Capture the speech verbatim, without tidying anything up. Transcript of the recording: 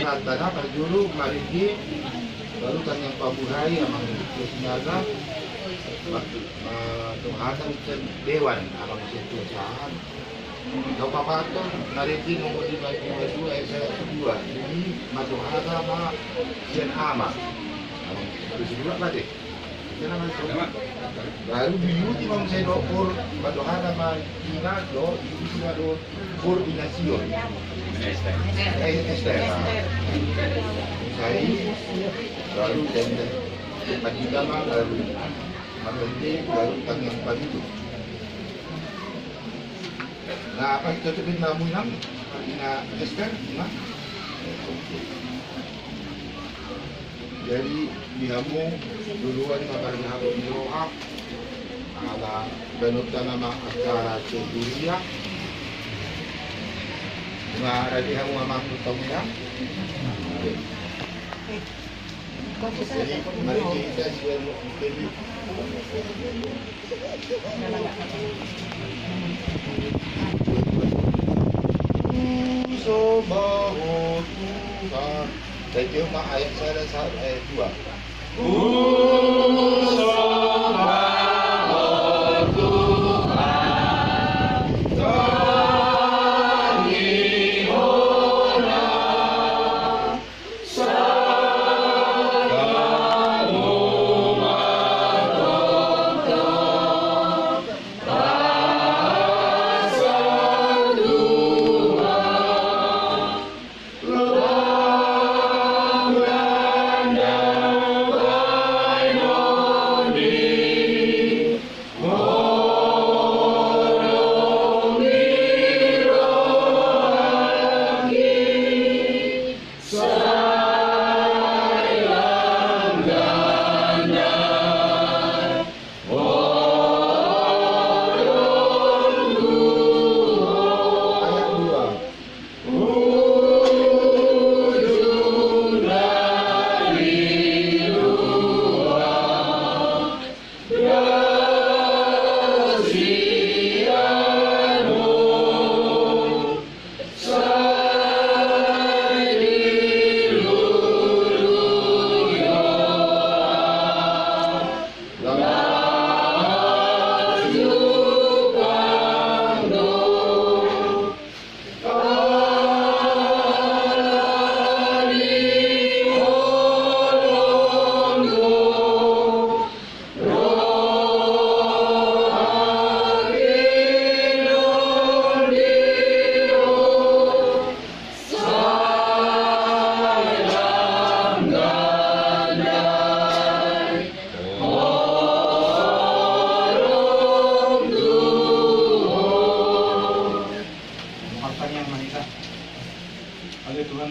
Tanda parjolo marende, lalu tangiang pabuhai amang Sinaga, ma-, ma-, Tuhan, dewan amang Tuhan. Kau papaton, marende nomor lima lima dua ayat satu dua. Jadi, ma Tuhan ma sian ama. Amang Tuhan, dua berarti. Baru diuji ma muse do, por, ma Tuhan ma ina do, diuji ma do, por ina Sion. Eh, Ester. Sai, baru tenda. Pagita ma, baru. Matende, baru tangiang padidu. Nah, apa itu tuh namu inang? Ina Ester, nah. Jadi, di hamu, duluan ma marhahapo ni roha, ala baenonta nama acara Ceguria. Nah, jadi hamu amang tahu ya? Oke. Jadi, mari kita sian, jadi, Husomba ho Tuhan. Thank you, Mak. Ayat sada, sa-, ayat dua. Husomba ho Tuhan, tangihon Martangiang ma hita. Ale Tuhan,